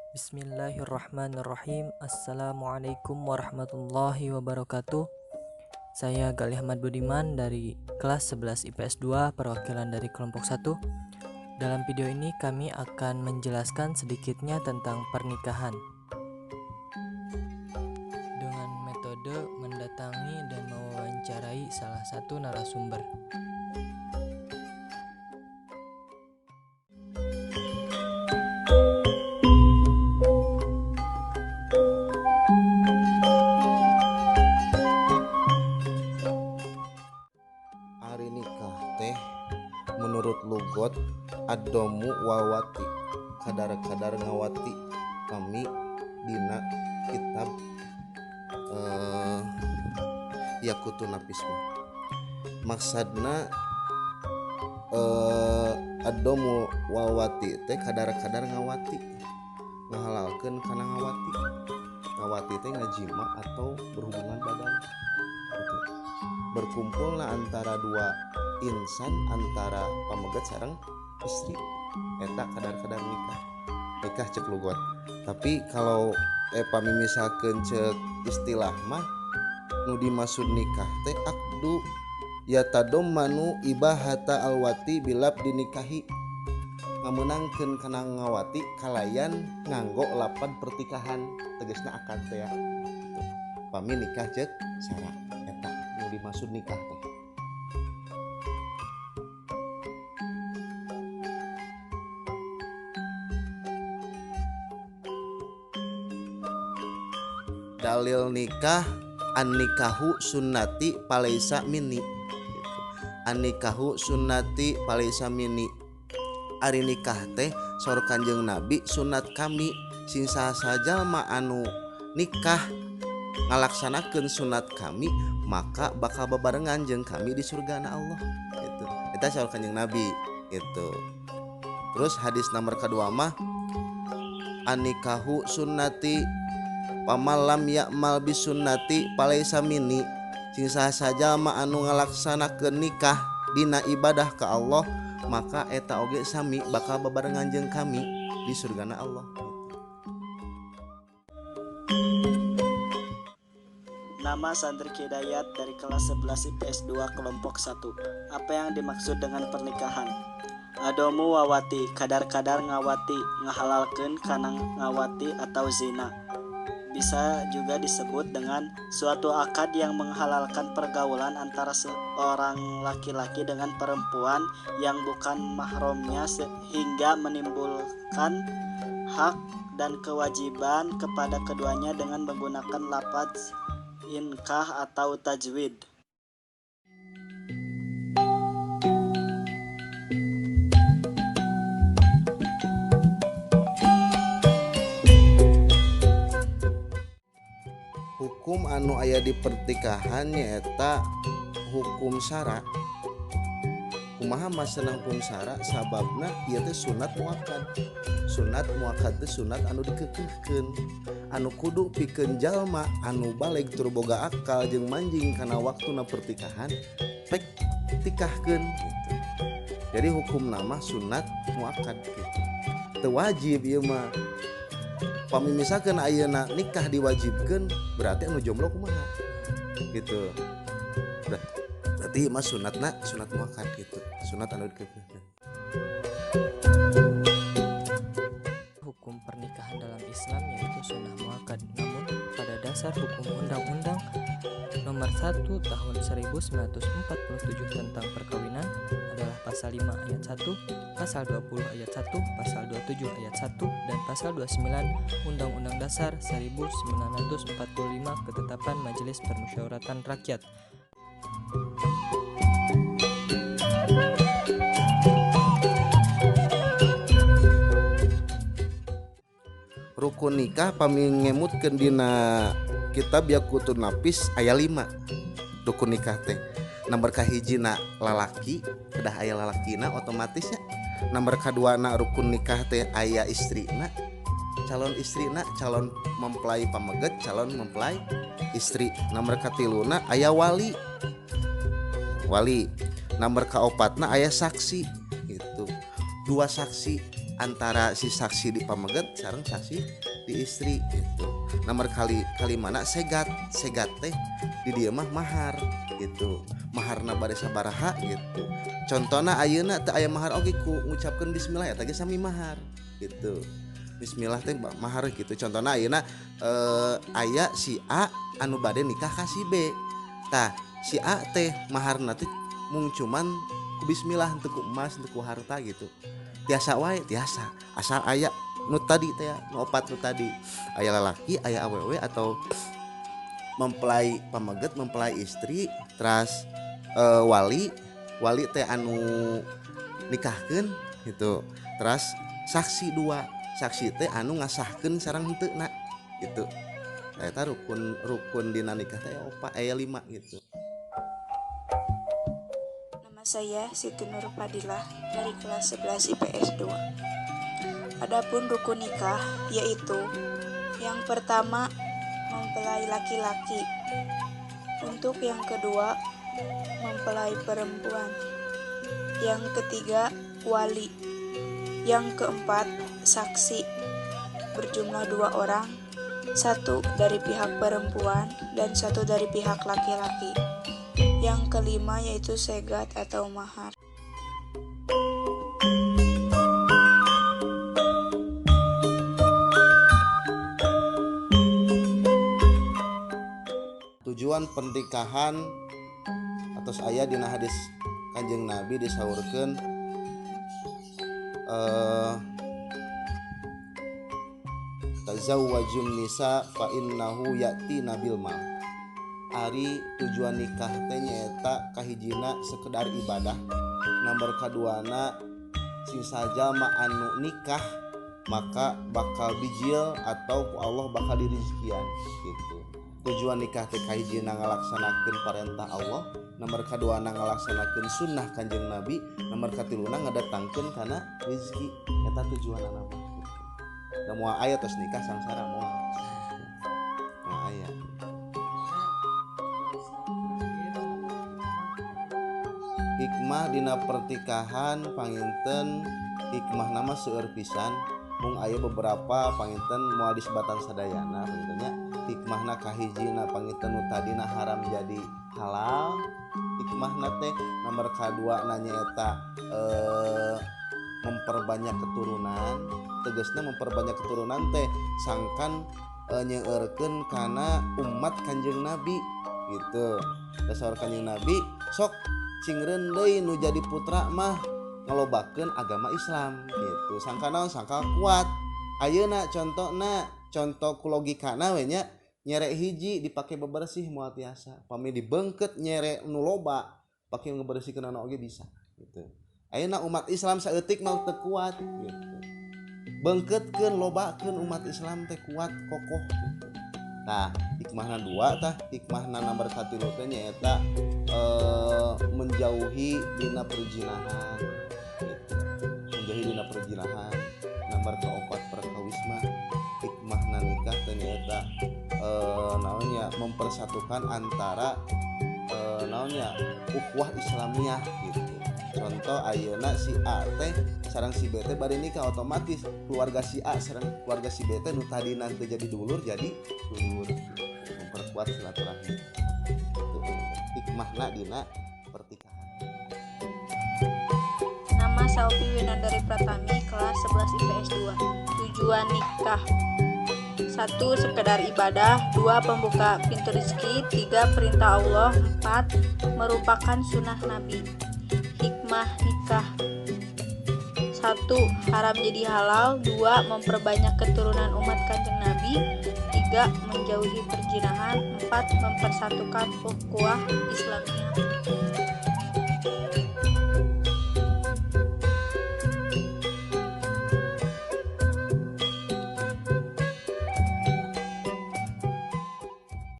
Bismillahirrahmanirrahim. Assalamualaikum warahmatullahi wabarakatuh. Saya Galih Ahmad Budiman dari kelas 11 IPS 2, perwakilan dari kelompok 1. Dalam video ini kami akan menjelaskan sedikitnya tentang pernikahan dengan metode mendatangi dan mewawancarai salah satu narasumber. Ari nikah teh menurut lugot adomu wawati kadar-kadar ngawati kami dina kitab Yakutun Nafis mah. Maksudna adomu wawati teh kadar-kadar ngawati, ngahalalkeun kana ngawati. Ngawati teh ngajima atau berhubungan badan gitu. Berkumpulna antara dua insan, antara pameget sareng istri, eta kadar-kadar nikah. Nikah cek lugot. Tapi kalau pami misalkeun cek istilah mah nu dimaksud nikah teh akdu yatadommanu ibahata alwati bilab dinikahi, ngamenangkeun kana ngawati kalayan nganggo lapan pertikahan, tegasna akad teh ya. Gitu. Pami nikah cek sara eta nu dimaksud nikah teh. Dalil nikah an-nikahu sunnati palaisa minni. Gitu. An-nikahu sunnati palaisa minni. Ari nikah teh saur Kanjeng Nabi sunat kami, sing saha jalma anu nikah ngalaksanakeun sunat kami maka bakal bebarengan jeung kami di surgana Allah. Gitu. Eta saur Kanjeng Nabi gitu. Terus hadis nomor kedua mah an-nikahu sunnati pamalam ya'mal bisunnati palaisa minni, sing saha jalma anu ngalaksanakeun nikah dina ibadah ka Allah maka eta oge sami bakal bebarengan jeung kami di surgana Allah. Nama Sandri Hidayat dari kelas 11 IPS 2 kelompok 1. Apa yang dimaksud dengan pernikahan? Adomu wawati, kadar-kadar ngawati, ngahalalkeun kana ngawati atau zina. Bisa juga disebut dengan suatu akad yang menghalalkan pergaulan antara seorang laki-laki dengan perempuan yang bukan mahramnya sehingga menimbulkan hak dan kewajiban kepada keduanya dengan menggunakan lafaz inkah atau tajwid. Hukum anu aya di pertikahan nyaeta hukum sara. Kumaha masana hukum sara? Sababna ieu teh sunat muakkad. Sunat muakkad teh sunat anu dikekeuhkeun, anu kudu pikeun jalma anu baleg tur boga akal jeung manjing kana waktuna pertikahan pek tikahkeun gitu. Jadi hukum nama sunat muakkad gitu. Teu wajib ieu mah. Pami misalkan ayeuna nikah diwajibkeun berarti anu jomblo kumaha gitu. Berarti mah sunatna sunat muakkad gitu, sunat anu dikekeuhkeun. Hukum pernikahan dalam Islam yaitu sunnah muakkad. Namun pada dasar hukum Undang-Undang Nomor 1 Tahun 1947 tentang perkawinan adalah pasal 5 ayat 1, pasal 20 ayat 1, pasal 27 ayat 1, dan pasal 29 Undang-Undang Dasar 1945 Ketetapan Majelis Permusyawaratan Rakyat. Rukun nikah pami ngemutkeun dina kitab Yakutun Nafis aya 5 rukun nikah teh. Nomor kahijina lalaki, kedah aya lalakina otomatis ya. Nomor kaduana rukun nikah teh aya istrina, calon istrina, calon mempelai pameget, calon mempelai istri. Nomor katiluna aya wali. Wali. Nomor kaopatna aya saksi gitu. Dua saksi. Antara si saksi di pameget sareng saksi di istri gitu. Nomor kali kalimana segat. Segat teh di dieu mah mahar gitu. Maharna bade sabaraha gitu. Contohna ayeuna teu aya mahar oge ku ngucapkeun bismillah eta ge sami mahar gitu. Bismillah teh mahar gitu. Contohna ayeuna aya si A anu bade nikah ka si B. Tah si A teh maharna teh mung cuman ku bismillah, henteu ku emas, henteu ku harta gitu. Tiasa wae, tiasa. Asal aya nu tadi teh, nu opat nu tadi. Aya lalaki, aya awewe atau mempelai pameget, mempelai istri, teras wali, wali teh anu nikahkeun gitu. Teras saksi dua, saksi teh anu ngasahkeun sareng henteu na gitu. Nah, eta rukun dina nikah teh opat, aya 5 gitu. Nama saya Siti Nur Fadilah dari kelas 11 IPS 2. Adapun rukun nikah yaitu yang pertama mempelai laki-laki, untuk yang kedua mempelai perempuan, yang ketiga wali, yang keempat saksi berjumlah 2 orang, 1 dari pihak perempuan dan 1 dari pihak laki-laki. Yang kelima yaitu segat atau mahar. Tujuan pernikahan atau aya dina hadis Kanjeng Nabi disaurkeun tazawwajun nisa fa innahu ya'ti nabil mal. Ari tujuan nikah teh nyaeta kahijina sekedar ibadah. Nomor kaduana sing sajama anu nikah maka bakal bijil atau ku Allah bakal dirizkian gitu. Tujuan nikah teh kahijina ngalaksanakeun parentah Allah, nomor kaduana ngalaksanakeun sunnah Kanjeng Nabi, nomor katiluna ngadatangkeun kana rezeki. Eta tujuanna mah gitu. Da moal aya tos nikah sangsara moal. Moal aya. Hikmah dina pertikahan panginten hikmah nama seueur pisan mung aya beberapa panginten moal disebatan sadayana pangintennya. Hikmahna kahijina panginten nu tadina haram jadi halal hikmahna teh. Nomor kadua na nyaeta memperbanyak keturunan. Tegasna memperbanyak keturunan teh sangkan nyeueurkeun kana umat Kanjeng Nabi gitu. Dasar Kanjeng Nabi sok cingreun deui nu jadi putra mah ngelobakeun agama Islam gitu. Sangka naon sangka kuat. Ayeuna contona, contoh ku logikana we nya nyere hiji dipake bebersih moal tiasa. Pami dibengket nyere nu loba pake ngebersihkeun anu oge bisa gitu. Ayeuna umat Islam saeutik mah teu kuat gitu. Bengketkeun lobakeun umat Islam teh kuat kokoh gitu. Nah, hikmahna dua tah, hikmahna nomor 1 teh nyaeta menjauhi dina perzinahan gitu. Menjauhi dina perzinahan. Nomor keempat perkawis mah hikmahna nikah teh nyaeta naonnya mempersatukan antara naonnya ukhuwah Islamiyah gitu. Contoh ayeuna si A teh sareng si B teh bade nikah otomatis keluarga si A sareng keluarga si B teh nu tadina teu jadi dulur jadi dulur gitu. Memperkuat silaturahmi. Gitu. Hikmahna dina pernikahan. Nama Saupi Winandari Pratami, kelas 11 IPS 2. Tujuan nikah: 1. Sekedar ibadah. 2. Pembuka pintu rezeki. 3. Perintah Allah. 4. Merupakan sunnah Nabi. Hikmah nikah: 1. Haram jadi halal. 2. Memperbanyak keturunan umat Kanjeng Nabi. 3. Menjauhi perzinahan. 4. Mempersatukan ukhuwah Islamiyah.